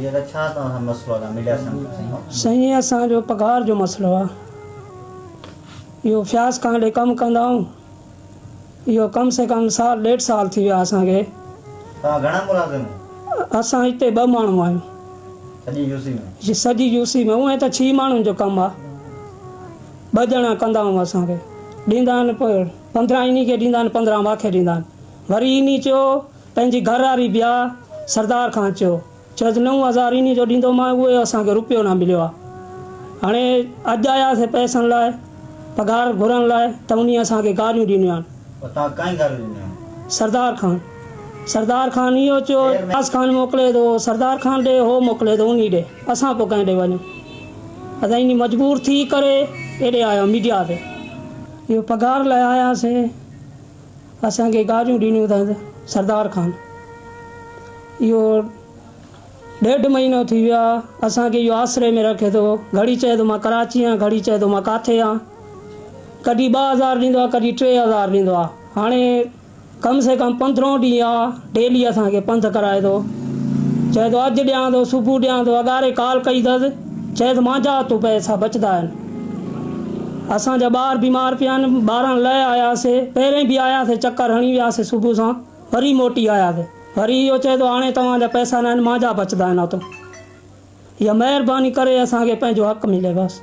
جي ادا ڇا توهان سان مسئلو آ ميڊيا سان سائين. سائين اسان جو پگهار جو مسئلو آ اهو فياض خان ڏي ڪم ڪندا آهيون اهو ڪم سي ڪم سال ڏيڍ سال ٿي ويا اسان کي. توهان گهڻا ملازم هو؟ اسان هتي ٻه ماڻهو آهيون. سڄي يو سي ۾؟ سڄي يو سي ۾ هونئن ته ڇهه ماڻهن جو ڪم آ ٻه ڄڻا ڪندا آهيون اسان کي ڏيندا آهن پوء 15 انهي کي ڏيندا آهن 15 مان کي ڏيندا آهن وري انهي چيو پنهنجي گهر واري به آ سردار خان چيو چيس 9000 انهي جو ڏيندومانء اهي اسان کي روپيو نه مليو آ هاڻي اڄ آياسي پئسن لاء پگهار گهرڻ لاء ته انهي اسان کي گاريون ڏنيون آهن. توهان ڪنهن گاريون ڏنيون آهن؟ سردار خان سردار خان اهو چيو فياض خان موڪلي ٿو سردار خان ڏي هو موڪلي ٿو انهي ڏي اسان پوء ڪنهن ڏي وڃون اسان انهي مجبور ٿي ڪري هيڏي آيا ميڊيا تي اهو پگهار لاء آياسي. اسان کي گاريون ڏنيون اٿس سردار خان اهو ڏيڍ مهينو ٿي ويو آهي اسان کي اهو آسري ۾ رکي ٿو گهڙي چئي ٿو مان ڪراچي آهيان گهڙي چئي ٿو مان ڪاٿي آهيان ڪڏهن 2000 ڏيندو آهي ڪڏهن 3000 ڏيندو آهي هاڻي ڪم سي ڪم 15 ڏينهن آهي ڊيلي اسان کي پنڌ ڪرائي ٿو چئي ٿو اڄ ڏيان ٿو صبح ڏيان ٿو اڳاري ڪال ڪئي اٿس چئي ٿو مانجا تون پئسا بچدا آهن اسان جا ٻار بيمار پيا آهن، ٻارن لئه آياسي، پهرين به آياسي چڪر هڻي وياسي صبح سان وري موٽي آياسي، وري اهو چئي ٿو هاڻي توهان جا پئسا ناهن مانجا بچدا آهن اتو اها مهرباني ڪري اسان کي پنهنجو حق ملي بس.